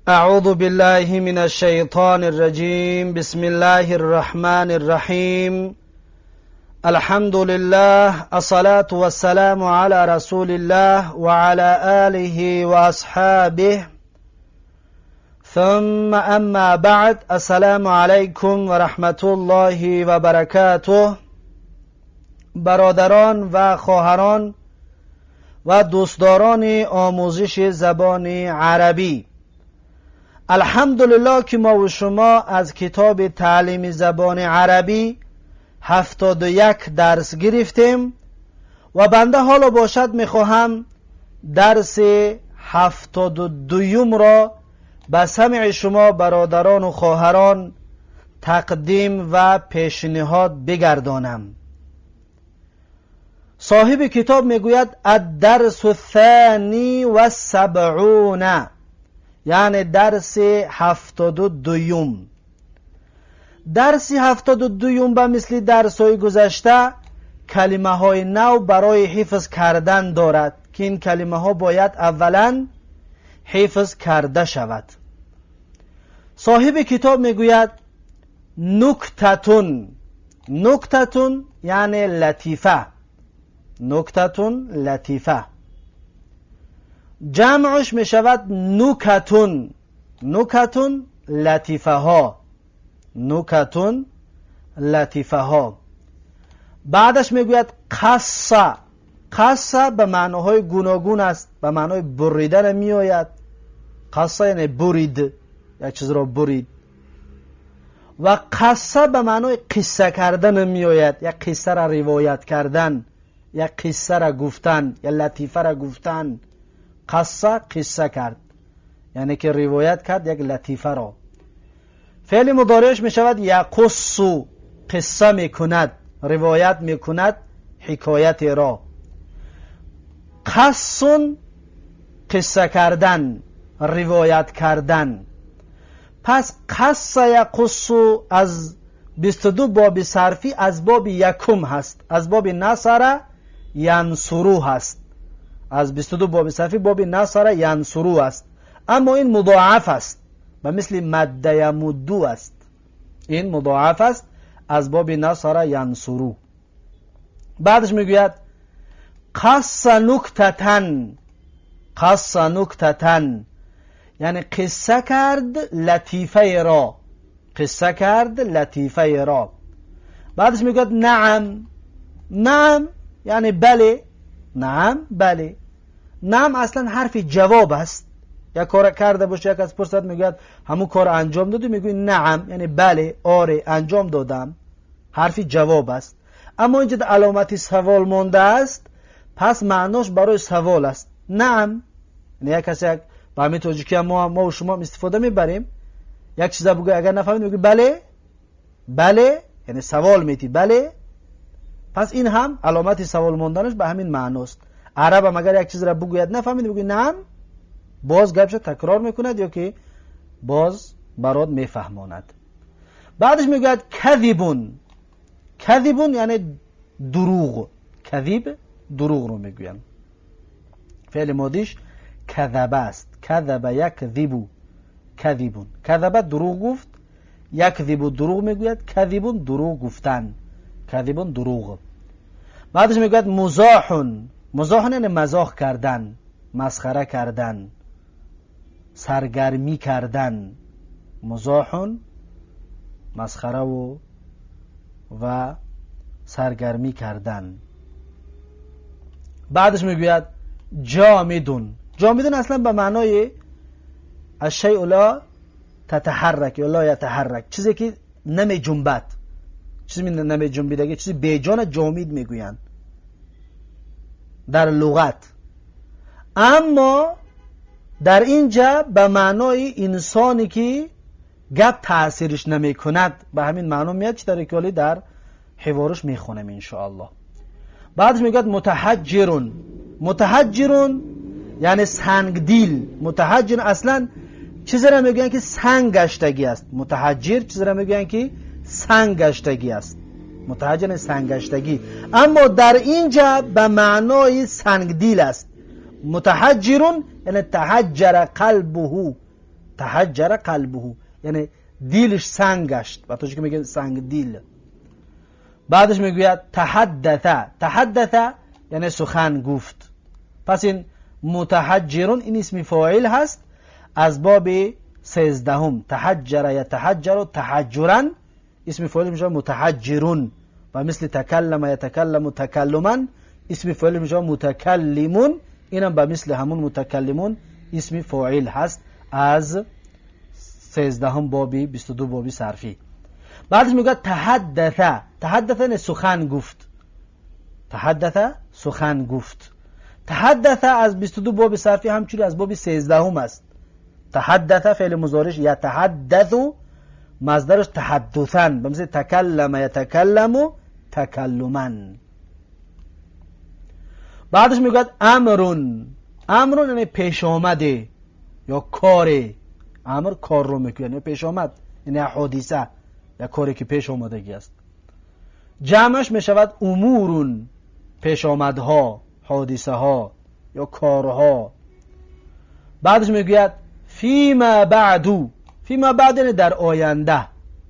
أعوذ بالله من الشيطان الرجيم. بسم الله الرحمن الرحيم. الحمد لله، الصلاة والسلام على رسول الله وعلى آله وأصحابه، ثم أما بعد. السلام عليكم ورحمة الله وبركاته. برادران و خواهران و دوستداران آموزش زبان عربی، الحمدلله که ما و شما از کتاب تعلیم زبان عربی 71 درس گرفتیم و بنده حالا باشد میخواهم درس 72 را به سمع شما برادران و خواهران تقدیم و پیشنهاد بگردانم. صاحب کتاب میگوید: الدرس الثانی والسبعون، یعنی درس 72. درس 72 به مثل درس های گذشته کلمه های نو برای حفظ کردن دارد که این کلمه ها باید اولا حفظ کرده شود. صاحب کتاب میگوید: نكتة. نكتة یعنی لطیفه. نكتة لطیفه، جمعش می شود نكت. نكت لطیفه ها، نكت لطیفه ها. بعدش میگوید: قص. قص به معناهای گوناگون است. به معنای بریدن میآید. قص یعنی برید، یک چیز را برید. و قصه به معنای قصه کردن میآید، یک قصه را روایت کردن، یک قصه را گفتن یا لطیفه را گفتن. قصه، قصه کرد، یعنی که روایت کرد یک لطیفه را. فعل مضارعش می شود یقص، قصه میکند، روایت میکند حکایت را. قص، قصه کردن، روایت کردن. پس قص یقص از 22 باب صرفی از باب یکم هست، از باب نصر ینصر هست. از 22 باب صرفی باب نصر ینصر است، اما این مضاعف است و مثل مد یمد است. این مضاعف است از باب نصر ینصر. بعدش میگوید: قص نكتة. قص نكتة یعنی قصه کرد لطیفه را، قصه کرد لطیفه را. بعدش میگوید: نعم. نعم یعنی بله. نعم، بله. نعم اصلا حرف جواب است. یک کار کرده باشه، یک از پرسد، میگوید همون کار انجام دادی؟ میگوی نعم، یعنی بله، آره، انجام دادم. حرف جواب است. اما اینجا علامت سوال مانده است، پس معناش برای سوال است. نعم یعنی یک کسی یک با همین توجیکی هم ما و شما استفاده میبریم. یک چیز بگو، اگر نفهمید میگی بله، بله، یعنی سوال میتی، بله. پس این هم علامت سوال ماندنش به همین معناست. عرب هم اگر یک چیز را بگوید، نفهمید، بگوی نعم، باز گپش تکرار میکند یا که باز برات میفهماند. بعدش میگوید: كذب. كذب یعنی دروغ. كذب دروغ رو میگوین. فعل ماضیش كذب است. كذب يكذب كذب. كذب دروغ گفت، يكذب دروغ میگوید، كذب دروغ گفتن، كذب دروغ. بعدش میگوید: مزاح. مزاح یعنی مزاح کردن، مسخره کردن، سرگرمی کردن. مزاح مسخره و سرگرمی کردن. بعدش میگوید: جامد. جامد اصلا به معنای الشیء لا تتحرك یا لا يتحرك، چیزی که نمی جنبد، چیزی نمی جنبیدگی، چیزی بیجان جامد میگویند در لغت. اما در اینجا به معنای انسانی که گپ تاثیرش نمی کند، به همین معنا میاد. چه در در حوارش میخونم انشاءالله. بعدش میگه متحجر. متحجر یعنی سنگدیل. متحجر اصلا چیزی را میگوین که سنگ گشتگی است. متحجر چیزی را میگوین که سنگ گشتگی است. متحجر سنگ گشتگی، اما در اینجا به معنای سنگدیل است. متحجر یعنی تحجر قلبه. تحجر قلبه یعنی دلش سنگ گشت. با توش که میگه سنگ دل. بعدش میگوید تحدث. تحدث یعنی سخن گفت. پس این متحجرون این اسم فاعل هست از باب 13. تحجر یتحجر تحجرا، اسم فاعل میشه متحجرون. و مثل تکلم یتکلم تکلما، اسم فاعل میشه متکلمون. اینم به مثل همون متکلمون اسم فاعل هست از 13 بابی 22 بابی صرفی. بعدش میگه تحدث. تحدث یعنی سخن گفت. تحدث سخن گفت. تحدث از 22 باب صرفی همچنین از باب 13 است. تحدث فعل مضارعش یتحدث، مصدرش تحدثا، به مثل تکلم یتکلم تکلما. بعدش میگه امرون. امرون یعنی پیش آمده یا کاره. امر کار رو میگه، یعنی پیش آمد، یعنی حادثه یا کاری که پیش آمدگی است. جمعش میشود امورون، پیش آمدها، حادثه ها یا کارها. بعدش میگوید فیما بعدو. فیما بعد یعنی در آینده.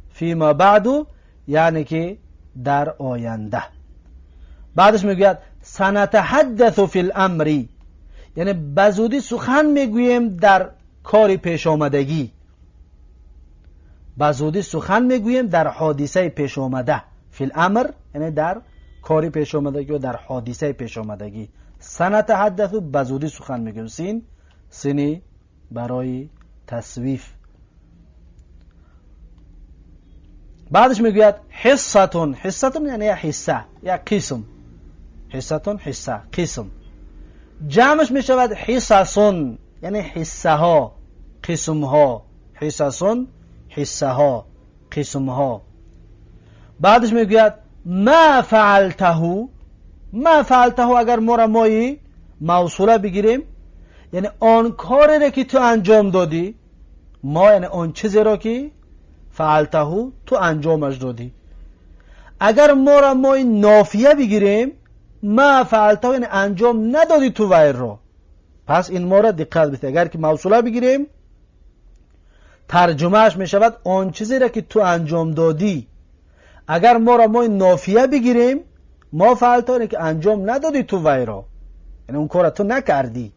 فیما بعدو یعنی که در آینده. بعدش میگوید سنتحدث فی الامر، یعنی بزودی سخن میگوییم در کار پیش آمدگی. بزودی سخن میگوییم در حادثه پیش آمده. فی الامر یعنی در کاری پیش آمدگی و در حادثه پیش آمدگی. سنتحدث بزودی سخن میگوییم. سین سینی برای تصویف. بعدش میگوید حصتون. حصتون یعنی حصه یا قسم. حصتون حصه قسم. جمعش میشود حصصون یعنی حصه ها، قسم ها. حصصون حصه ها، قسم ها. بعدش میگوید ما فعلته. ما فعلته اگر ما را مایی موصوله بگیریم یعنی آن کاری را که تو انجام دادی. ما یعنی آن چیزی را که فعلته تو انجامش دادی. اگر ما را مای نافیه بگیریم ما فعلته یعنی انجام ندادی تو ویر را. پس این ما را دقت بده. اگر که موصوله بگیریم ترجمهش می شود آن چیزی را که تو انجام دادی. اگر ما را مای نافیه بگیریم ما فعلته یعنی که انجام ندادی تو ویر را، یعنی اون کار تو نکردی.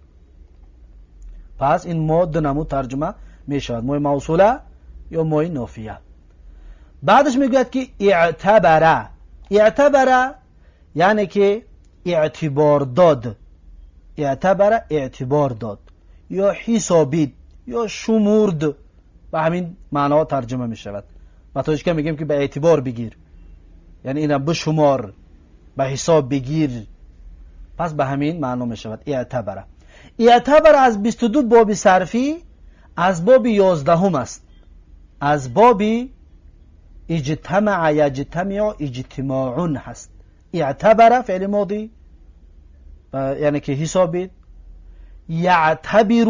پس این ما دو نمود ترجمه می شود، مای موصوله یا مای نافیه. بعدش میگوید که اعتبره. اعتبره یعنی که اعتبار داد. اعتبره اعتبار داد یا حسابید یا شمرد، به همین معنا ترجمه می شود. و تا که میگیم که به اعتبار بگیر یعنی اینا بشمار، به حساب بگیر. پس به همین معنا می شود اعتبره. اعتبر از 22 باب صرفی از باب 11 است. از باب اجتمع یجتمع اجتماع هست. اعتبر فعل ماضی یعنی که حسابید. یعتبر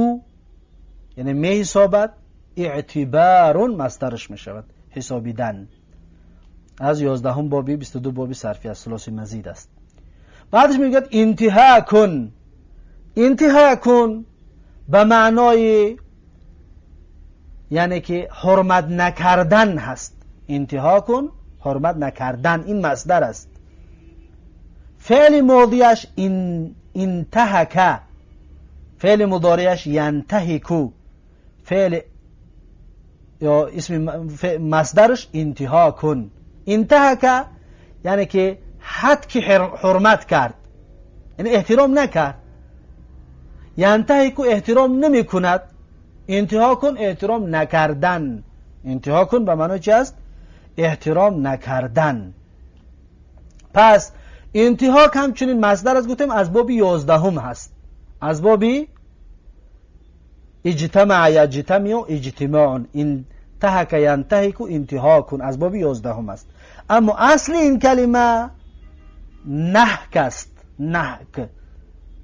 یعنی می حسابد. اعتبار مصدرش می شود حسابیدن. از 11 بابی 22 بابی صرفی از ثلاثی مزید است. بعدش میگه انتها کن. انتها کن به معنای یعنی که حرمت نکردن هست. انتها کن حرمت نکردن، این مصدر است. فعل ماضیش انتهک، فعل مضارعش ینتهکو، فعل یا اسم مصدرش انتها کن. انتهک یعنی که حد که حرمت کرد، یعنی احترام نکرد. ینتهکو احترام نمی کند. انتها کن احترام نکردن. انتها کن به معنای چی است؟ احترام نکردن. پس انتها همچنین مصدر از گفتیم از باب 11 هست. از باب اجتمع یجتمع اجتماع، انتهک ینتهک انتها کن، از باب 11 است. اما اصل این کلمه نهک است. نهک،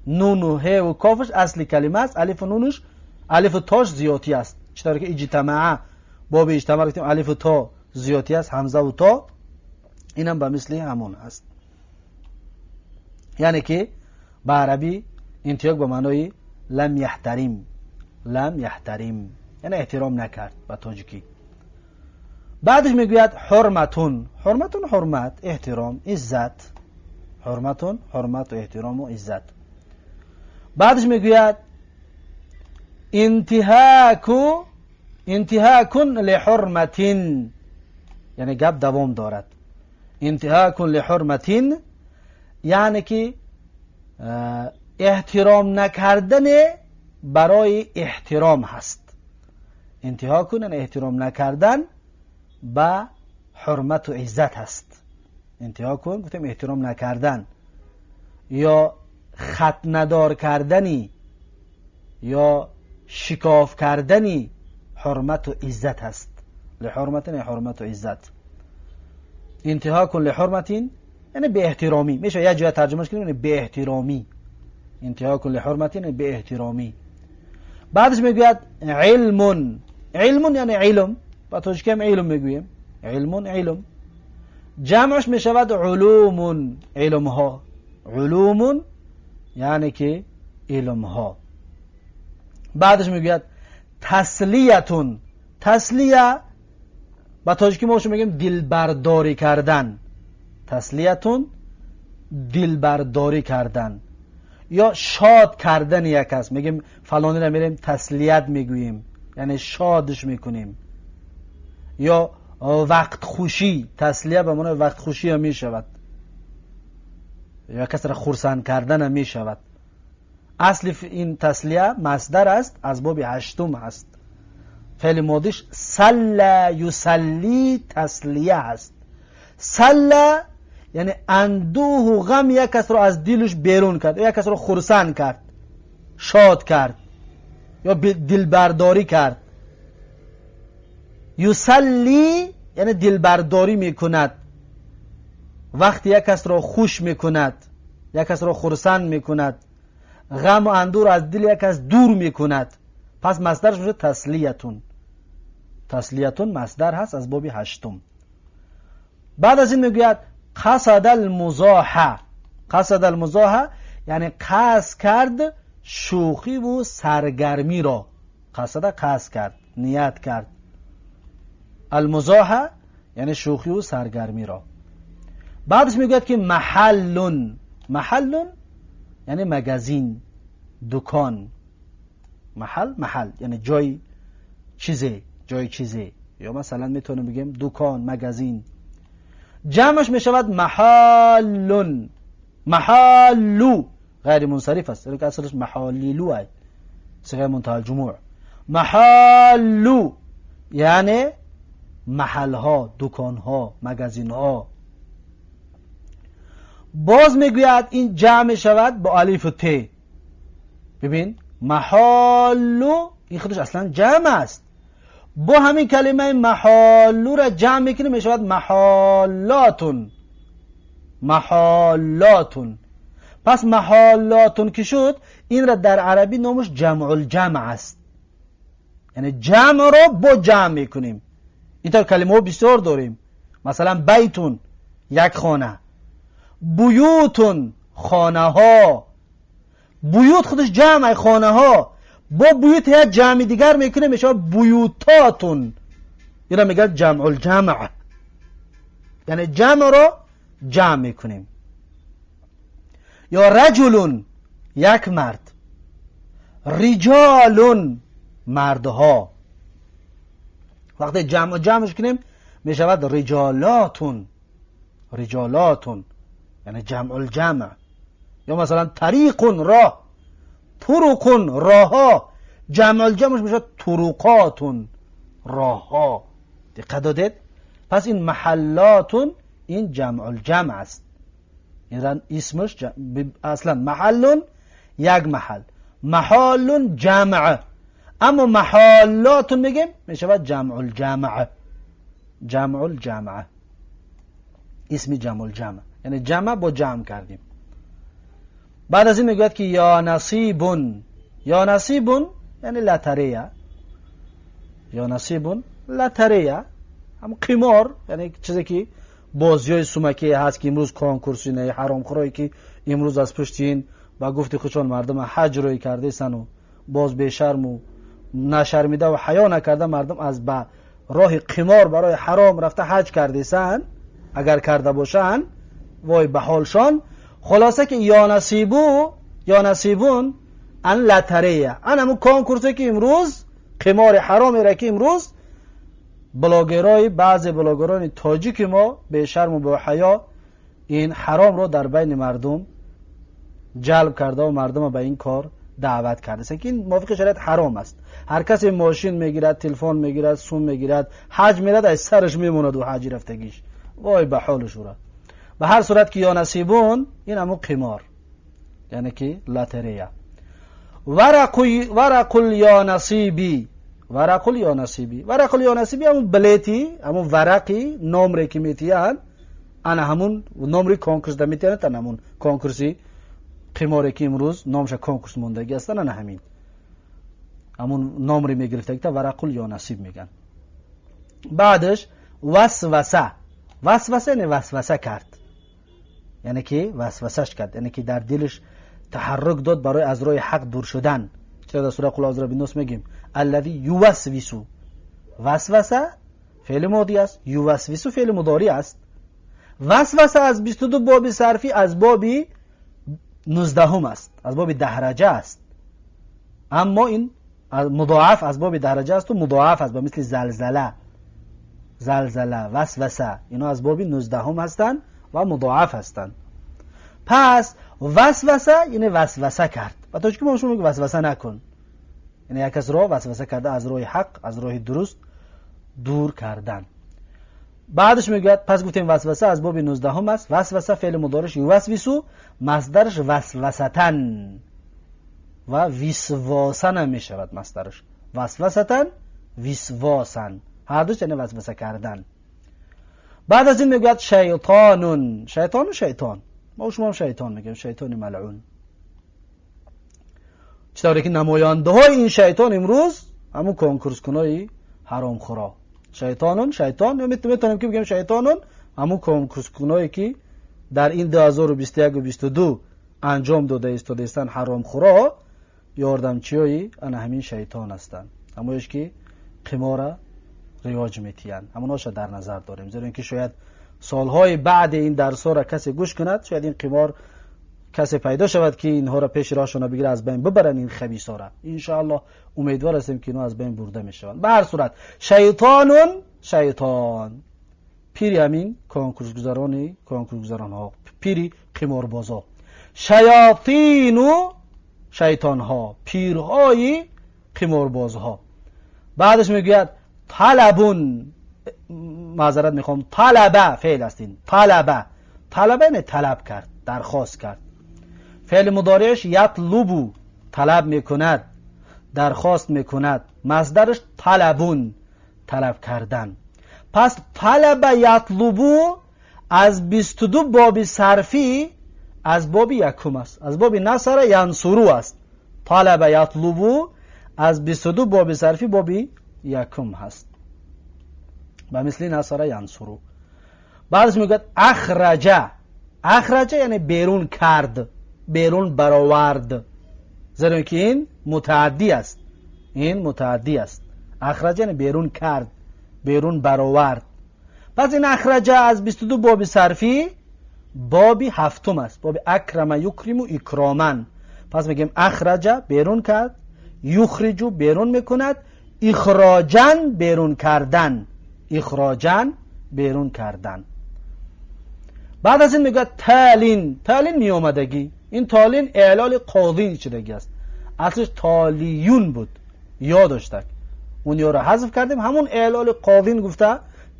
نون و ه و کافش اصل کلمه است. الف و نونش، الف و تاش زیادی است. چطور که اجتماع باب اجتماع گفتیم الف و تا زیادی است، همزه و تا، اینم به مثل همون است. یعنی که به عربی انتیاک به معنای لم یحترم، لم یحترم. یعنی احترام نکرد به تاجیکی. بعدش میگوید حرمتون. حرمتون حرمت، احترام، عزت. حرمتون حرمت و احترام و عزت. بعدش میگوید انتهاک لحرمتین، یعنی گپ دوام دارد. انتهاک لحرمتین یعنی که احترام نکردن برای احترام هست. انتهاک یعنی احترام نکردن به حرمت و عزت هست. انتهاک گفتیم احترام نکردن یا خط ندار کردنی یا شکاف کردنی حرمت و عزت هست. لحرمت یعنی حرمت و عزت. انتهاک لحرمت یعنی به احترامی، میشه یه جای ترجمهش کنیم یعنی به احترامی. انتهاک لحرمت یعنی به احترامی. بعدش میگوید علم. علم یعنی علم، با تاجیکی هم علم میگوییم. علم علم، جمعش میشود علوم، علم ها. علوم یعنی که علم ها. بعدش میگوید تسلیتون. تسلیه با تاجیکی ما میگیم دلبرداری کردن. تسلیتون دلبرداری کردن یا شاد کردن یک کس. میگیم فلانی را میریم تسلیت میگوییم، یعنی شادش میکنیم. یا وقت خوشی، تسلیه به معنای وقت خوشی هم میشود، یا کس را خرسند کردن هم میشود. اصل این تسلیه مصدر است، از باب هشتم است. فعل ماضیش سل یسلی تسلیه است. سل یعنی اندوه و غم یک کس را از دلش بیرون کرد، یک کس را خرسند کرد، شاد کرد یا دلبرداری کرد. یسلی یعنی دلبرداری میکند، وقتی یک کس را خوش میکند، یک کس را خرسند میکند، غم و اندوه از دل یک کس دور میکند. پس مصدرش میشه تسلیتون. تسلیتون مصدر هست از باب هشتم. بعد از این میگوید قصد المزاح. قصد المزاح یعنی قصد کرد شوخی و سرگرمی را. قصد قصد کرد، نیت کرد. المزاح یعنی شوخی و سرگرمی را. بعدش میگوید که محلون. محلون یعنی مگزین، دکان. محل محل یعنی جای چیزی، جای چیزی، یا مثلا میتونیم بگیم دکان، مگزین. جمعش میشود محلون. محلو غیر منصرف است، که اصلش محالیلو است، صيغه منتهى الجموع. محلو یعنی محلها، دکانها، مگزینها. باز میگوید این جمع شود با الف و ت. ببین محالو این خودش اصلا جمع است، با همین کلمه محالو را جمع میکنیم میشود محالاتون. محالاتون. پس محالاتون که شد، این را در عربی نامش جمع الجمع است، یعنی جمع را با جمع میکنیم. اینطور کلمه ها بسیار داریم، مثلا بیتون یک خانه، بیوتون خانه ها. بیوت خودش جمع خانه ها، با بیوت یک جمع دیگر میکنه میشه بیوتاتون. اینا میگن جمع الجمع، یعنی جمع رو جمع میکنیم. یا رجلون یک مرد، رجالون مردها. وقتی جمع جمعش کنیم میشود رجالاتون. رجالاتون یعنی جمع الجمع. یا مثلا طریقون راه، طرقون راهها، جمع الجمعش میشه طرقاتون راهها. دقت دادید؟ پس این محلاتون این جمع الجمع است. این اسمش اصلا محلون یک محل، محالون جمع، اما محالاتون میگیم میشود جمع الجمع. جمع الجمع اسم جمع الجمع، یعنی جمع با جمع کردیم. بعد از این میگوید که یا نصیبون. یا نصیبون یعنی لاتریه. یا نصیبون لاتریه هم قمار، یعنی چیزی که بازیای سومکی هست که امروز کنکورسی نه حرامخورایی که امروز از پشت این با گفتی خودشان مردم حج روی کرده سن و باز به شرم و нашармида ва ҳаё накарда мардум аз ба роҳи қимор барои ҳаром рафта ҳаҷ кардесанд, агар карда бошанд, вой ба ҳолшон. Хулоса ки ёнасибу ёнасибун ан лотерея, ан ҳамун конкурсе ки имрӯз қимори ҳаромеро ки имрӯз блогерои баъзе блогерони тоҷики мо бешарму беҳаё ин ҳаромро дар байни мардум ҷалб карда ва мардумро ба ин кор даъват кардаст, ки ин мувофиқи шариат ҳаром аст. Ҳар касе мошин мегирад, телефон мегирад, сум мегирад, ҳаҷ мерад, аз сараш мемонад ӯ ҳаҷи рафтагиш. Вой ба ҳолаш ура. Ба ҳар сурат ки ёнасибун ин ҳамун қимор, яъне ки лотерея. Варақул ёнасиби, варақул ёнасиби, варақул ёнасиби ҳамун билети, ҳамун варақи номре ки метиҳанд, ана ҳамун номри конкурс да метиҳанд, ана ҳамун конкурси қиморе ки имрӯз номша конкурс мондагӣ ҳастанд, ана ҳамин ҳамун номре мегирифтагита варақул ёнасиб мегӯянд. Баъдаш васваса. Васваса яъне васваса кард, яъне ки васвасаш кард, яъне ки дар дилаш таҳаррук дод барои аз роҳи ҳақ дур шудан. Чиро дар сураи Қул аъузу бираби нос мегӯем? Аллази ювасвису. Васваса феъли модӣ аст, ювасвису феъли мудорӣ аст. Васваса аз 22 боби сарфӣ аз боби 19-ум аст, аз боби даҳраҷа аст. Аммо ин мудоаф аз боби даҳраҷа асту мудоаф аст ба мисли залзала. Залзала, васваса, ино аз боби 19-ум ҳастанд ва мудоаф ҳастанд. Пас васваса яъне васваса кард. Ба тоҷикӣ мо шумо мегӯем васваса накун, яъне як касро васваса карда аз роҳи ҳақ, аз роҳи дуруст дур кардан. Баъдаш мегӯяд, пас гуфтем васваса аз боби 19-ум аст. Васваса феъли мудориш ювасвису, масдараш васвасатан ва висвосан ҳам мешавад. Масдараш васвасатан, висвосан, ҳардуш яъне васваса кардан. Баъд аз ин мегӯяд шайтонун. Шайтону шайтон, мо шумоам шайтон мегӯем, шайтони малъун. Чӣ тавре ки намояндаҳои ин шайтон имрӯз ҳамун конкурскунои ҳаромхӯро. Шайтонун, шайтон, ё метавонем ки бигӯем шайтонун ҳамун конкурскуное ки дар ин 2021 22 анҷом дода истодаистанд ҳаромхӯро, ёрдамчиёи ана ҳамин шайтон ҳастанд, ҳамоеш ки қимора ривоҷ метиҳанд, ҳамоноша дар назар дорем. Зеро ин ки шояд солҳои баъди ин дарсҳоро касе гӯш кунад, шояд ин қимор касе пайдо шавад ки инҳоро пеши роҳшона бигира, аз байн бибаранд ин хабисора. Иншоаллоҳ умедвор ҳастем ки инҳо аз байн бурда мешаванд. Ба ҳар сурат шайтонун, шайтон пири ҳамин конкурсгузарони конкурсгузаронҳо, пири қиморбозо. Шаётину, шайтонҳо пирҳои қиморбозҳо. Баъдаш мегӯяд талабун. Маъзарат мехоҳам, талаба феъл аст ин. Талаба, талаба яъне талаб кард, дархост кард. Феъли мудориаш ятлубу, талаб мекунад, дархост мекунад. Масдараш талабун, талаб кардан. Пас талаба ятлубу аз 22 боби сарфӣ аз боби якум аст, аз боби насара янсуру аст. Талаба ятлубу аз 22 боби сарфӣ боби якум ҳаст, ба мисли насара янсуру. Баъдаш мегӯяд ахраҷа. Ахраҷа яъне берун кард, берун баровард, зеро ки ин мутааддӣ аст, ин мутааддӣ аст. Ахраҷа яъне берун кард, берун баровард. Пас ин ахраҷа аз 22 боби сарфӣ боби ҳафтум аст, боби акрама юкриму икроман. Пас мегӯем ахраҷа берун кард, юхриҷу берун мекунад, ихроҷан берун кардан, ихроҷан берун кардан. Баъд аз ин мегӯяд талин. Талин меомадагӣ. Ин толин эълоли қозин шудагӣ аст. Аслиш толиюн буд, ё доштак, он ёро ҳазф кардем, ҳамун эълоли қозин гуфта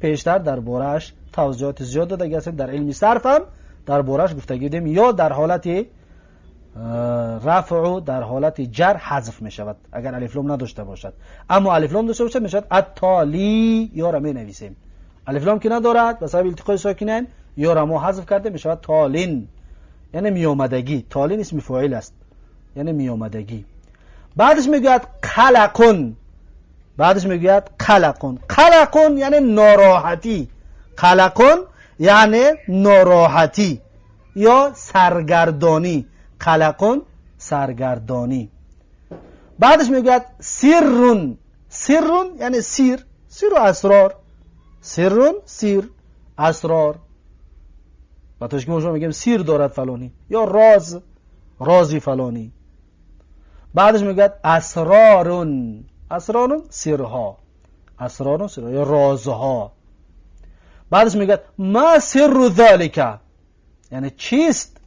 пештар дар борааш тавзиҳоти зиёд додагӣ ҳастем. Дар илми сарф ҳам дар борааш гуфтагӣ будем: ё дар ҳолати рафъу дар ҳолати ҷар ҳазф мешавад, агар алифлом надошта бошад. Аммо алифлом дошта бошад, мешавад аттоли, ёра менависем. Алифлом ки надорад, ба сабаби илтиқои сокинайн ёра мо ҳазф кардем, мешавад толин, яъне меомадагӣ. Толин исми фоил аст, яъне меомадагӣ. Баъдаш мегӯяд қалақун. Баъдаш мегӯяд қалақун. Қалақун яъне нороҳатӣ. Қалақун яъне нороҳатӣ ё саргардонӣ. Қалақун саргардонӣ. بعدش میگوید سرٌ. سرٌ یعنی سیر، سیر و اسرار. سرٌ سیر، اسرار. با تاجیکی ما میگیم سیر دارد فلانی یا راز، رازی فلانی. بعدش میگوید اسرارٌ. اسرارٌ سیرها، اسرارٌ سیرها یا رازها. بعدش میگوید ما سر ذلك، یعنی چیست؟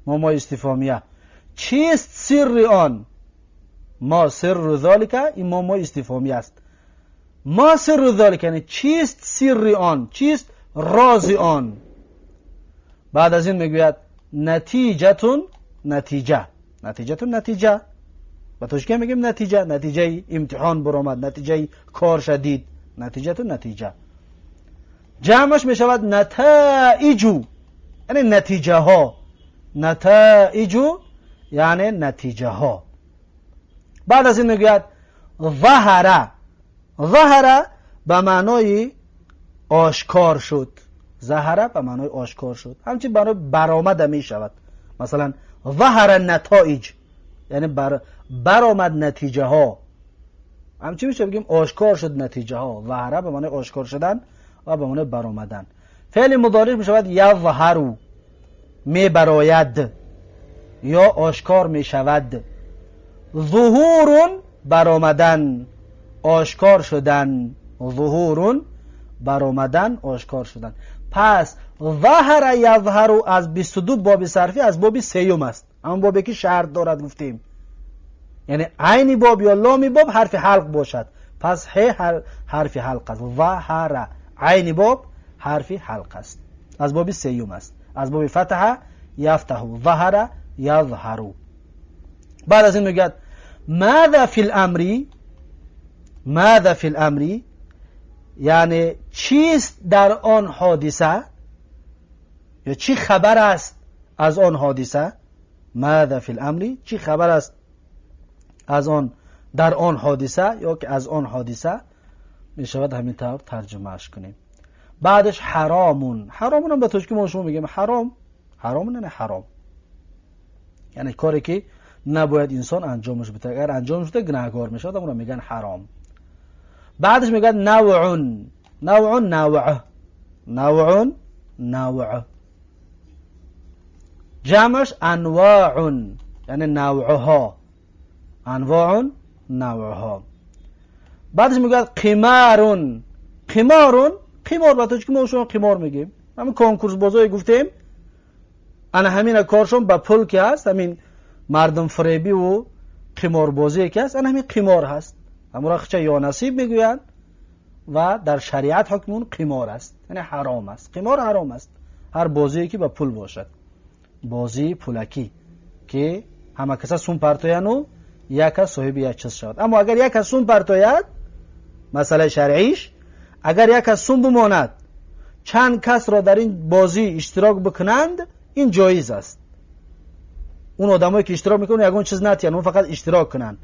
ما استفهامیه، چیست سر آن؟ ما سر ذلك، این ما استفهامی است. ما سر ذلك یعنی چیست سر آن، چیست راز آن. بعد از این میگوید نتیجةٌ، نتیجه. نتیجةٌ نتیجه، به تاجیکی میگیم نتیجه، نتیجه امتحان برآمد، نتیجه کار شدید، نتیجةٌ نتیجه. جمعش میشود نتائج، یعنی نتیجه ها. نتائج یعنی نتیجه ها. بعد از این میگوید ظهر. ظهر به معنای آشکار شد. ظهر به معنای آشکار شد، همچنین برای برآمد می شود. مثلا ظهر النتائج یعنی برآمد نتیجه ها. همچنین میشه بگیم آشکار شد نتیجه ها. ظهر به معنای آشکار شدن و به معنای برآمدن. فعل مضارع می شود یظهر، می براید یا آشکار می شود. ظهور برآمدن، آشکار شدن. ظهور برآمدن، آشکار شدن. پس ظهر یظهر از 22 باب صرفی از باب سیوم است، همون بابی که شرط دارد گفتیم، یعنی عین باب یا لام باب حرف حلق باشد. پس ه حرف حلق است. ظهر عین باب حرف حلق است، از باب سیوم است، از باب فتح یفتح، ظهر یظهر. بعد از این میگه ماذا فی الامر. ماذا فی الامر یعنی چیست در آن حادثه یا چی خبر است از آن حادثه. ماذا فی الامر چی خبر است از آن، در آن حادثه یا که از آن حادثه می شود همین طور ترجمهش کنیم. بعدش حرامٌ. حرامٌ هم به تاجیکی ما شما میگیم حرام. حرام یعنی حرام، یعنی کاری که نباید انسان انجامش بده، اگر انجامش بده گناهکار میشه، اون میگن حرام. بعدش میگن نوع. نوع نوع، نوع نوع. جمعش انواع یعنی نوعها، انواع نوعها. بعدش میگه قمار. قمار، قمار به تاجیکی ما شما قمار میگیم، همین کنکورس بازای گفتیم، انا همین کارشون با پول که هست، همین مردم فریبی و قماربازی که هست، انا همین قمار هست. همون را یا نصیب میگویند و در شریعت حکم اون قمار است، یعنی حرام است. قمار حرام است، هر بازی که با پول باشد، بازی پولکی که همه کسا سوم پرتویند و یک کس صاحب یک چیز شود. اما اگر یک کس سوم پرتوید، مسئله شرعیش، اگر یک کس سوم بماند چند کس را در این بازی اشتراک بکنند، این جایز است. اون آدمایی که اشتراک میکنن یگان چیز نتیان، اون فقط اشتراک کنند،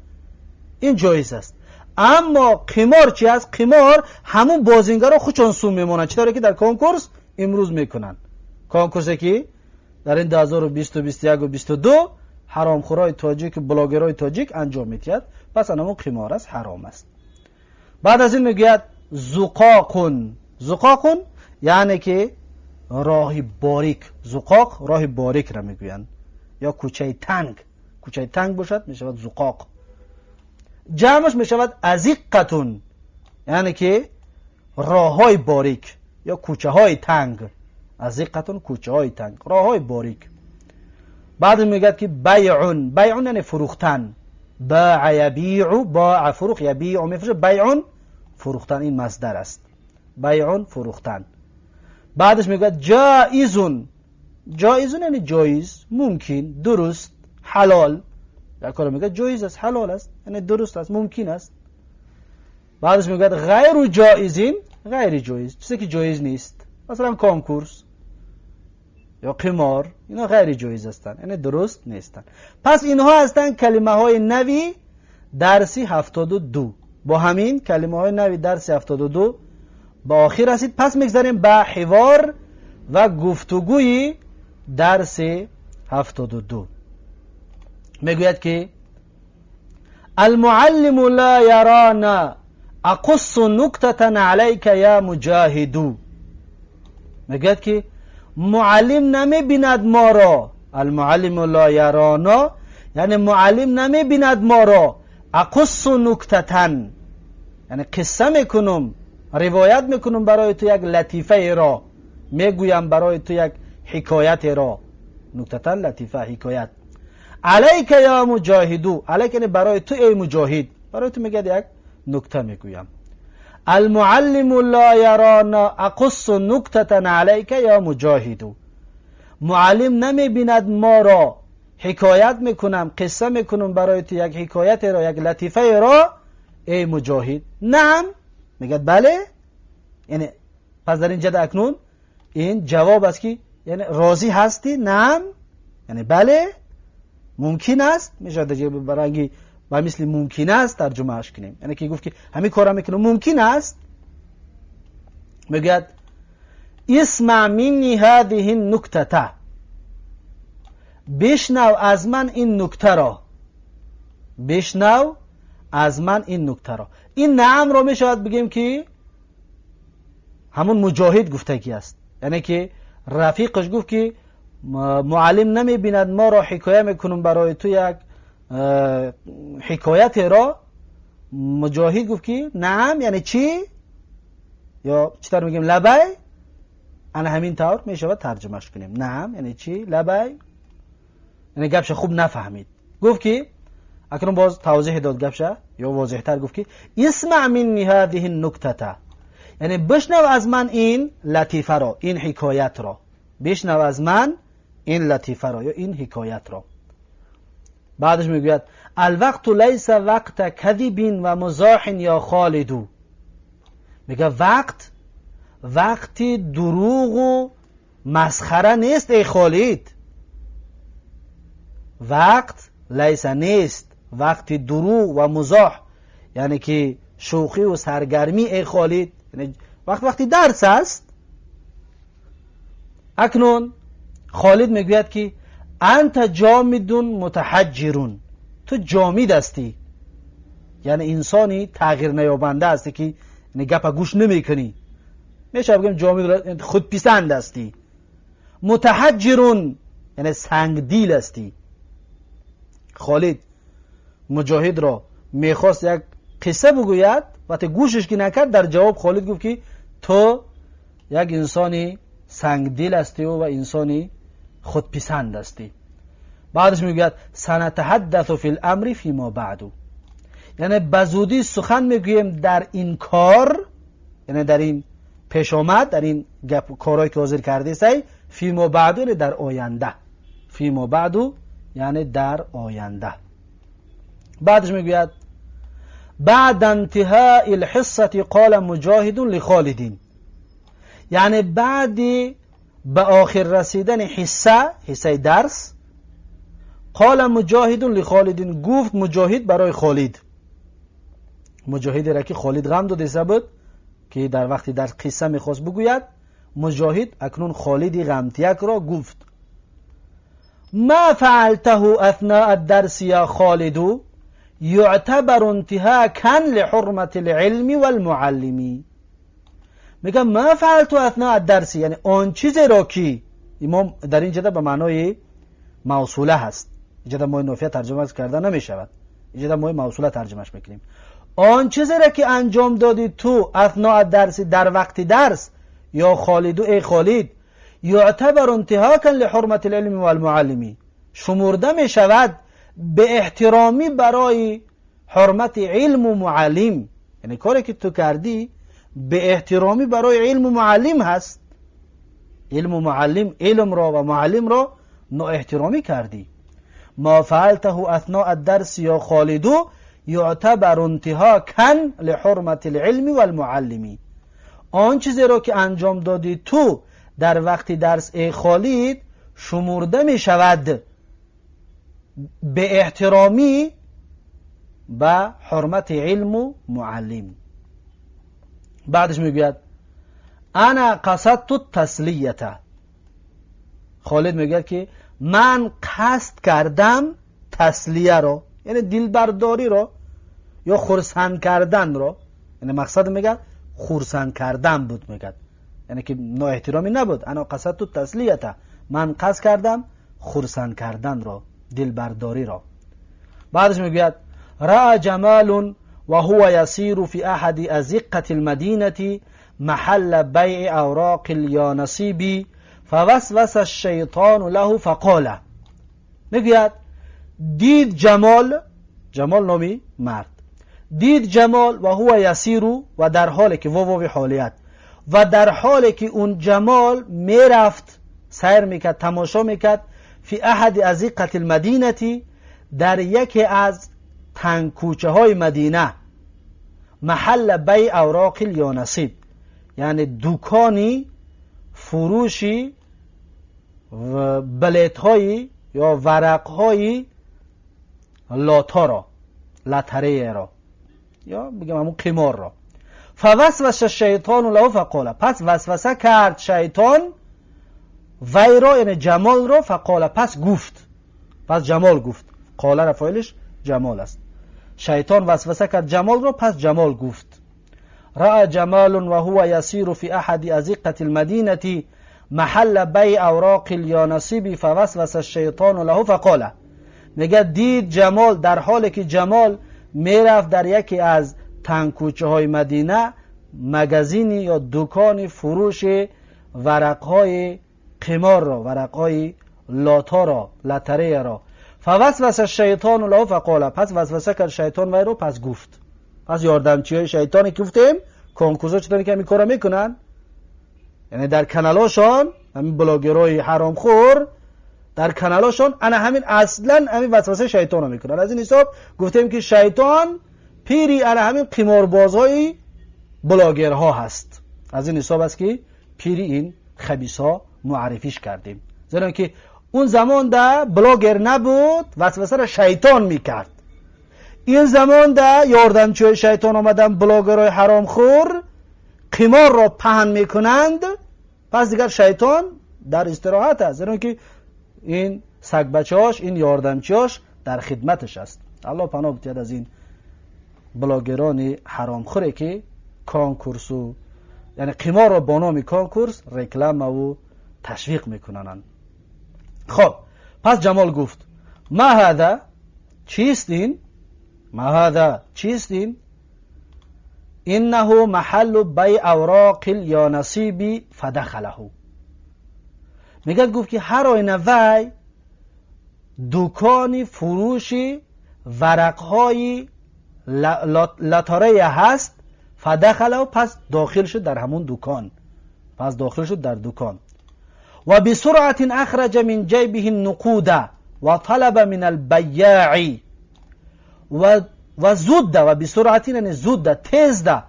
این جایز است. اما قمار چی است؟ قمار همون بازینگرا خودشون سوم میمونند، چطوری که در کنکورس امروز میکنن. کنکورسی که در این 2020 و 21 و 22 حرامخورای تاجیک، بلاگرای تاجیک انجام میدهد، پس همون قمار است، حرام است. بعد از این میگوید زقاق. زقاق یعنی که راه باریک. زقاق راه باریک را میگویند یا کوچه تنگ. کوچه تنگ باشد میشود زقاق. جمعش میشود ازقة، یعنی که راه های باریک یا کوچه های تنگ. ازقة کوچه های تنگ، راه های باریک. بعد میگه که بیع. بیع یعنی فروختن. باع یبیع، باع فروخت، یبیع میفروشه، بیع فروختن، این مصدر است. بیع فروختن. بعدش میگه جائز. جائز یعنی جایز، ممکن، درست، حلال. یک کار میگه جایز است، حلال است، یعنی درست است، ممکن است. بعدش میگه غیر جایز، غیر جایز چیزی که جایز نیست، مثلا کنکورس یا قمار، اینا غیر جایز هستند، یعنی درست نیستند. پس اینها هستند کلمه های نوی درسی 72. با همین کلمه های نوی درس 72 به آخر رسید. پس میگذاریم به حوار و گفتگوی درس 72. میگوید که المعلم لا يرانا أقص نكتة عليك يا مجاهد. میگوید که معلم نمیبیند ما را. المعلم لا يرانا یعنی معلم نمیبیند ما را. أقص نكتة یعنی قصه میکنم، روایت میکنم برای تو یک لطیفه را، میگویم برای تو یک حکایت را. نكتة لطیفه، حکایت. عليك يا مجاهد، عليك یعنی برای تو ای مجاهد، برای تو میگه یک نکته میگویم. المعلم لا يرانا أقص نكتة عليك يا مجاهد. معلم نمیبیند ما را، حکایت میکنم، قصه میکنم برای تو یک حکایت را، یک لطیفه را، ای مجاهد. نعم، میگه بله. یعنی پس در اینجا اکنون این جواب است که یعنی راضی هستی؟ نعم یعنی بله، ممکن است. میشه دیگه برای با مثل ممکن است ترجمهش کنیم، یعنی که گفت که همین کارا میکنم ممکن است. میگوید اسمع مني هذه النكتة، بشنو از من این نکته را، بشنو از من این نکته را. این نعم را میشود بگیم که همون مجاهد گفتگی است، یعنی که رفیقش گفت که معلم نمیبیند ما را، حکایه میکنم برای تو یک حکایت را. مجاهد گفت که نعم یعنی چی؟ یا چطور میگیم لبی؟ انا همین طور میشود ترجمهش کنیم. نعم یعنی چی؟ لبی، یعنی گپش خوب نفهمید. گفت که اکنون باز توضیح داد گپش یا واضح تر گفت که اسمع مني هذه النكتة، یعنی بشنو از من این لطیفه را، این حکایت را، بشنو از من این لطیفه را یا این حکایت را. بعدش میگوید الوقت ليس وقت كذب و مزاح يا خالد. میگه وقت وقتی دروغ و مسخره نیست ای خالد. وقت ليس نیست وقتی دروغ و مزاح، یعنی که شوخی و سرگرمی، ای خالد. یعنی وقت وقتی درس است. اکنون خالد میگوید که أنت جامد متحجر، تو جامد هستی، یعنی انسانی تغییر نیابنده هستی که یعنی گپ گوش نمیکنی. میشه بگم جامد، خود پسند هستی. متحجر یعنی سنگدیل هستی. خالد مجاهد را میخواست یک قصه بگوید، وقتی گوشش که نکرد، در جواب خالد گفت که تو یک انسانی سنگدیل هستی و انسانی خودپسند هستی. بعدش میگوید سنتحدث في الأمر فيما بعد، یعنی بزودی سخن میگوییم در این کار، یعنی در این پیش آمد، در این گپ کارهایی که حاضر کرده سی. فيما بعد یعنی در آینده، فيما بعد یعنی در آینده. بعدش میگوید بعد انتهاء الحصة قال مجاهد لخالد، یعنی بعد به آخر رسیدن حصه، حصه درس، قال مجاهد لخالد، گفت مجاهد برای خالد. مجاهدی را که خالد غم داده بود که در وقتی درس قصه میخواست بگوید، مجاهد اکنون خالدی غمتیک را گفت ما فعلته أثناء الدرس يا خالد يعتبر انتهاكا لحرمة العلم والمعلم. میگه ما فعلته أثناء الدرس، یعنی آن چیزی را که امام در اینجا به معنای موصوله هست، اینجا ما نافیه ترجمه کرده نمی شود، اینجا ما موصوله ترجمهش میکنیم. آن چیزی را که انجام دادی تو أثناء الدرس، در وقت درس، يا خالد، ای خالد، يعتبر انتهاكا لحرمة العلم والمعلم، شمرده می شود بی احترامی برای حرمت علم و معلم. یعنی کاری که تو کردی بی احترامی برای علم و معلم هست. علم و معلم، علم را و معلم را احترامی کردی. ما فعلته أثناء الدرس يا خالد يعتبر انتهاكا لحرمة العلم والمعلم، آن چیزی را که انجام دادی تو در وقتی درس ای خالد، شمرده می شود بی احترامی به حرمت علم و معلم. بعدش میگوید أنا قصدت التسلية، خالد میگوید که من قصد کردم تسلیه را، یعنی دلبرداری را. یا خرسند کردن را، یعنی مقصد میگه خرسند کردن بود، میگه یعنی که نااحترامی نبود. انا قصدت التسلیة، من قصد کردم خرسند کردن را، دلبرداری را. بعدش میگوید رأى جمال وهو يسير في أحد أزقة المدينة محل بيع أوراق اليانصيب فوسوس الشیطان له فقال. میگوید دید جمال، جمال نامی مرد، دید جمال و هو یسیر، و در حالی که واو حالیت، و در حالی که اون جمال میرفت، سیر میکرد، تماشا میکرد، فی احد ازقة المدینه، در یکی از تنگ کوچه های مدینه، محل بیع اوراق الیانصیب، یعنی دکانی فروشی و بلیت های یا ورق های لاتا را، لاتریه را، یا بگم همون قمار را. فوسوس الشیطان له فقال، پس وسوسه کرد شیطان وی را، یعنی جمال را، فقال، پس گفت، پس جمال گفت، قال را فاعلش جمال است. شیطان وسوسه کرد جمال را، پس جمال گفت. رأى جمال وهو يسير في أحد أزقة المدينة محل بيع أوراق اليانصيب فوسوس الشیطان له فقال. میگه دید جمال در حالی که جمال میرفت در یکی از تنگ کوچه های مدینه، مگزینی یا دکان فروش ورق های قمار را، ورق های لاتا را، لاتریه را. فوسوس الشیطان له فقال، پس وسوسه کرد شیطان وی رو، پس گفت. پس یاردمچی های شیطانی که گفتیم کنکورسا چطوری که همین کارا میکنن، یعنی در کانالاشان همین بلاگرای حرامخور در کانالاشان انا همین اصلا همین وسوسه شیطان رو میکنن. از این حساب گفتیم که شیطان پیری انا همین قماربازهای بلاگرها هست. از این حساب است که پیری این خبیث ها معرفیش کردیم، زیرا که اون زمان ده بلاگر نبود، وسوسه را شیطان میکرد. این زمان ده یاردمچی شیطان آمدن بلاگرهای حرامخور قمار را پهن میکنند، پس دیگر شیطان در استراحت است، زیرا که این سگ بچه‌هاش، این یاردمچیاش در خدمتش است. الله پناه بدهد از این بلاگران حرامخوری که کانکورس و یعنی قمار را با نام کانکورس رکلام و تشویق میکنند. خب پس جمال گفت ما هذا، چیست این؟ ما هذا، چیست این؟ انه محل بیع اوراق الیانصیب فدخله. میگه گفت که هر آینه وی دکان فروش ورقهای لاتاره هست، فدخله، پس داخل شد در همون دکان، پس داخل شد در دکان. و بسرعة اخرج من جیبه النقود و طلب من البیاع. و زود و بسرعة یعنی زود، تیز ده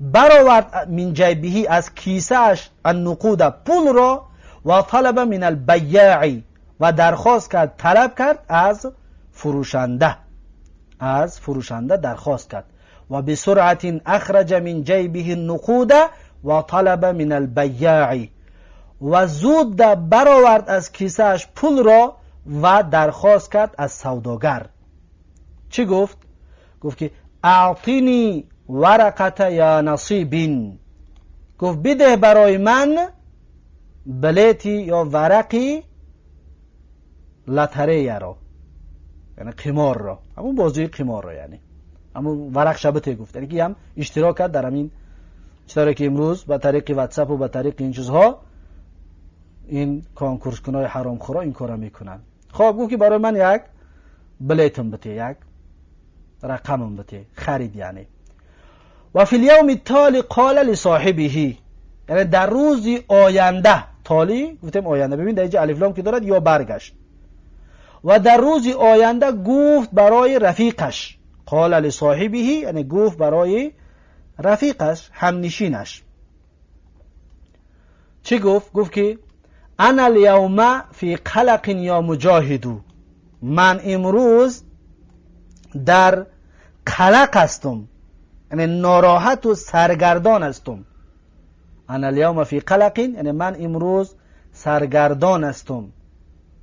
برآورد، من جیبه از کیسه‌اش، النقود پول را، و طلب من البیاع و درخواست کرد، طلب کرد از فروشنده، از فروشنده درخواست کرد. و بسرعة اخرج من جیبه النقود و طلب من البیاع و زود برآورد از کیسه‌اش پول را و درخواست کرد از سوداگر. چی گفت؟ گفت که اعطینی ورقة یانصیب، گفت بده برای من بلیتی یا ورقی لاتریه را، یعنی قمار را، همون بازی قمار را، یعنی همون ورق شبته گفت، یعنی که هم اشتراک کرد در همین چطوری که امروز به طریق واتساپ و به طریق این چیزها این کانکورس کنای حرام خورا این کارا میکنن. خب گفت که برای من یک بلیتم بده، یک رقمم بده، خرید یعنی. و فی الیوم التالی قال لصاحبه، یعنی در روز آینده، تالی گفتیم آینده، ببین در اینجا الف لام که دارد یا برگشت. و در روز آینده گفت برای رفیقش، قال لصاحبه یعنی گفت برای رفیقش، همنشینش. چی گفت؟ گفت که انا الیوم فی قلق یا مجاهد، من امروز در قلق هستم، یعنی ناراحت و سرگردان هستم. انا الیوم فی قلق یعنی من امروز سرگردان هستم،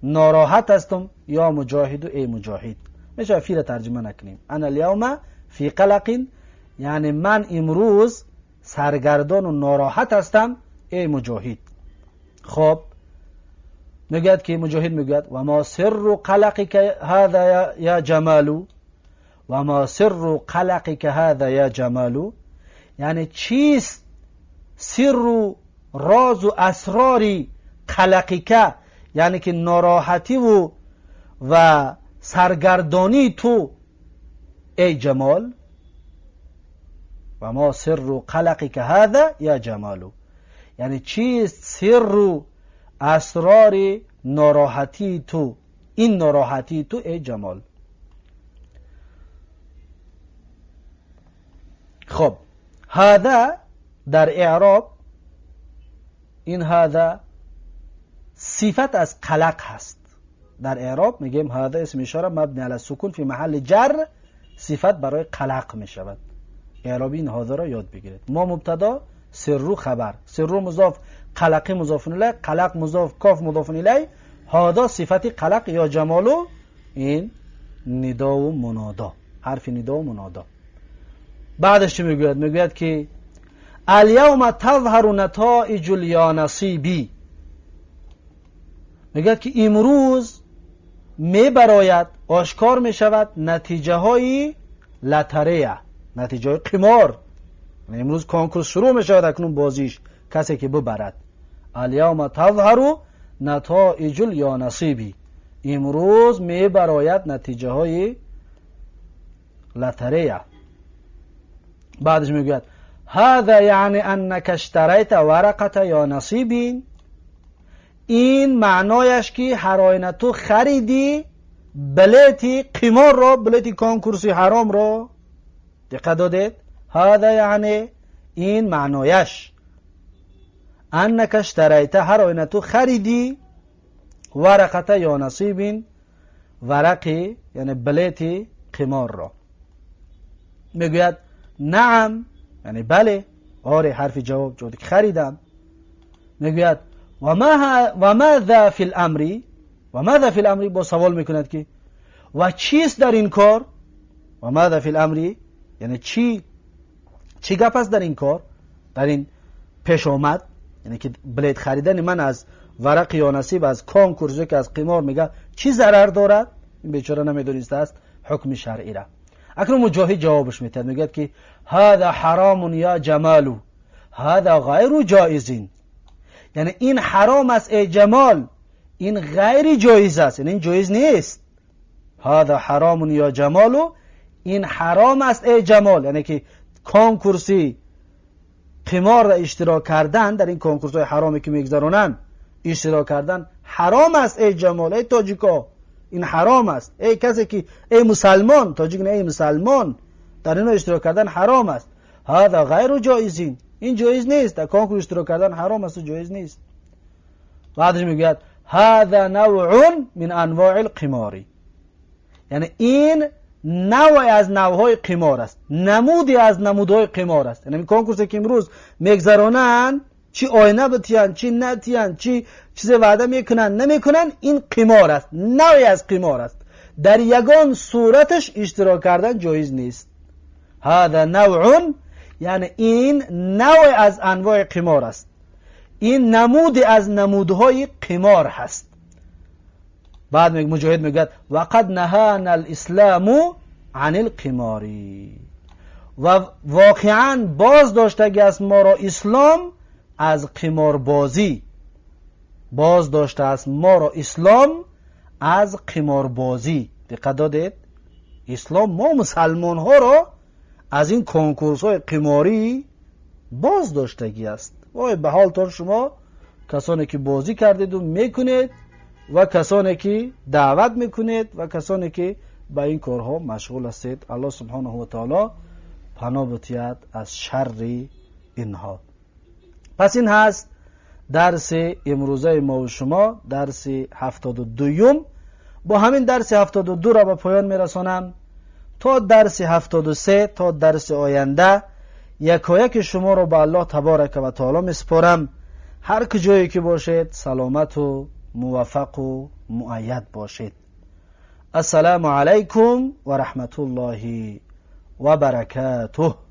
ناراحت هستم. یا مجاهد، ای مجاهد، میشه فی را ترجمه نکنیم. انا الیوم فی قلق، یعنی من امروز سرگردان و ناراحت هستم ای مجاهد. خب میگوید که مجاهد میگوید و ما سر قلقك هذا یا جمالو، و ما سر قلقك هذا یا جمالو، یعنی چیست سر و راز و اسرار قلقك، یعنی که ناراحتی و سرگردانی تو ای جمال. و ما سر قلقك هذا یا جمالو، یعنی چیست سر و اسرار ناراحتی تو، این ناراحتی تو ای جمال. خب هذا در اعراب این هذا صفت از قلق هست. در اعراب میگیم هذا اسم اشاره مبنی علی السکون فی محل جر، صفت برای قلق میشود. اعرابی این هذا را یاد بگیرید. ما مبتدا، سر خبر، سر مضاف، قلق مضاف الیه، قلق مضاف، کاف مضاف الیه، هذا صفت قلق یا جمالو، این ندا و منادا، حرف ندا و منادا. بعدش چی میگوید؟ میگوید که الیوم تظهر نتائج الیانصیبی، میگوید که امروز میبراید، آشکار میشود نتیجه های لاتریا، نتیجه های قمار. امروز کنکور شروع میشود اکنون بازیش، کسی که ببرد. الیوم تظهر نتائج الیانصیبی، امروز میبراید نتیجه های لاتریا. بعدش میگوید هذا یعنی انک اشتریت ورقة یا نصیبی، این معنایش که هر آینه تو خریدی بلیتی قمار را، بلیتی کنکورسی حرام را. دقت دادید؟ هذا یعنی این معنایش انک اشتریت، هر آینه تو خریدی ورقة یا نصیب، ورقی یعنی بلیتی قمار را. میگوید نعم، یعنی بله، آره، حرف جواب، جواب که خریدم. میگوید و ماذا فی الامر، و ماذا فی الامر، با سوال میکند که و چیست در این کار؟ و ماذا فی الامر یعنی چی گپ است در این کار، در این پیش آمد، یعنی که بلیت خریدن من از ورق یا نصیب، از کنکورس که از قمار، میگه چی ضرر دارد؟ این بیچاره نمیدونسته است حکم شرعی را. اکنون مجاهد جوابش میتد، میگه که هذا حرام یا جمالو، هذا غیر جایز، یعنی این حرام است ای جمال، این غیر جایز است، یعنی این جایز نیست. هذا حرام یا جمالو، این حرام است ای جمال، یعنی که کنکورسی قمار را اشتراک کردن در این کنکورس های حرامی که میگذرانند اشتراک کردن حرام است ای جمال، ای تاجیکا، این حرام است، ای کسی که ای مسلمان، تاجیک نه، ای مسلمان، در اینو اشتراک کردن حرام است. هذا غیر جایزین، این جایز نیست، در کنکور اشتراک کردن حرام است و جایز نیست. بعدش میگوید هذا نوع من انواع القمار، یعنی این نوع از نوعهای قمار است، نمودی از نمودهای قمار است. یعنی کنکورسی که امروز میگذرانند، چی آینه بتیان، چی نتیان، چی چیز وعده میکنن نمیکنن، این قمار است، نوعی از قمار است. در یگان صورتش اشتراک کردن جایز نیست. هذا نوع، یعنی این نوع از انواع قمار است، این نمود از نمودهای قمار هست. بعد مجاهد میگوید وقد نهانا الاسلام عن القمار، و واقعا باز داشتگی است ما را اسلام از قماربازی، باز داشته است ما را اسلام از قماربازی. دقت دادید؟ اسلام ما مسلمان ها را از این کنکورس های قماری باز داشتگی است. وای به حال تا شما کسانی که بازی کردید و میکنید و کسانی که دعوت میکنید و کسانی که به این کارها مشغول هستید. الله سبحانه و تعالی پناه بتید از شر اینها. پس این هست درس امروزه ما و شما، درس 72. با همین درس 72 را به پایان میرسانم. تا درس 73، تا درس آینده، یکایک شما را به الله تبارک و تعالی میسپارم. هر کجایی که باشید سلامت و موفق و مؤید باشید. السلام علیکم و رحمت الله Ва баракатуҳ.